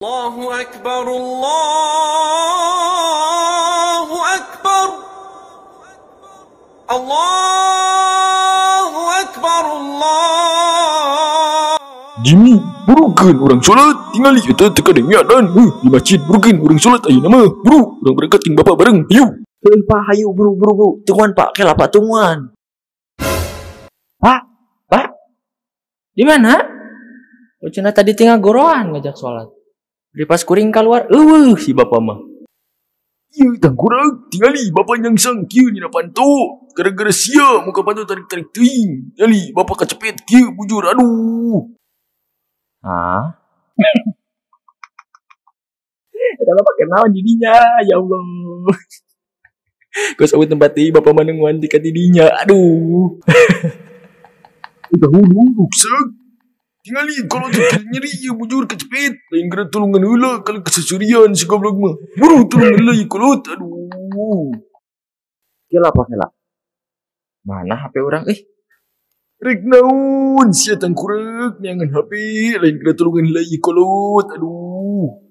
Allahu Akbar, Allahu Akbar, Allahu Akbar, Allah. Jimmy, burukeun urang salat, tingali eta teu kadengean. Di masjid burukeun urang salat ayeuna mah. Buru, urang berangkat jeung bapak bareng. Hayu. Heuh Pak, hayu buru buru buru. Tungguan Pak, kela Pak tungguan. Pak, Pak. Di mana? Oh, cenah tadi tinggal goroan ngajak salat. Di pas kuring keluar, eueuh si bapak mah. Ieu tangkurak, tingali bapak nyangsang kieu nyina panto. Gara-gara sia muka panto tarik-tarik teuing. Tingali bapak kacepet kieu bujur aduh. Hah? Eta bapak kenaon didinya, ya Allah. Geus eueuh tempat deui bapak mah nungguan ti ka didinya, aduh. Udah hulu rusak. Tingali kalau teh nyeri ieu bujur kecepet. Lain gara tulungan heula kalau kesesurian si goblok mah. Buru tulungan heula ieu kolot, aduh. Kela Pak kela. Mana HP urang euy? Rek naon sia tangkureuk neangan HP lain gara tulungan heula ieu kolot, aduh.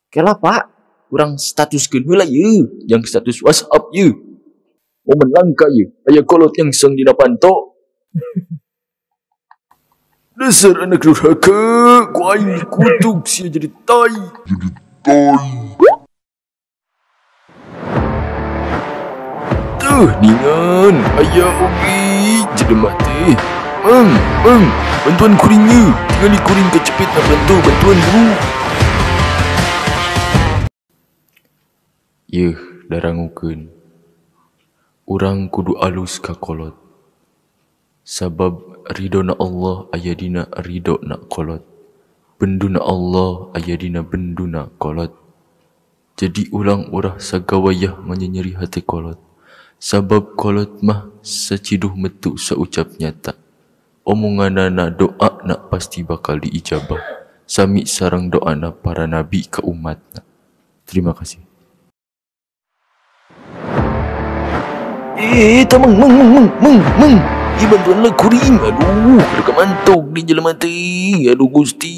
Kela Pak, urang statuskeun heula ieu, jang status WhatsApp ieu. Momen langka ieu, aya kolot yang sang dina panto. Dasar anak durhaka, ku aing dikutuk sia jadi tai. Jadi tai. Tuh ningan, aya oge jelema teh. Mang, mang, bantuan kuring ieu. Tingali kuring kecepit na bantu, bantuan buru. Yeuh, darangukeun. Urang kudu alus ka kolot. Sabab ridona Allah aya dina ridona kolot. Benduna Allah aya dina benduna kolot. Jadi ulang urah sagawayah manyenyeri hati kolot. Sabab kolot mah saciduh metu saucap nyata. Omonganana doa nak pasti bakal diijabah. Sami sareng doana para nabi ka umatna. Terima kasih. Tamang meng meng meng meng. Ih, bantuan lah kuring. Aduh, mereka mantuk di jelema teh. Aduh Gusti.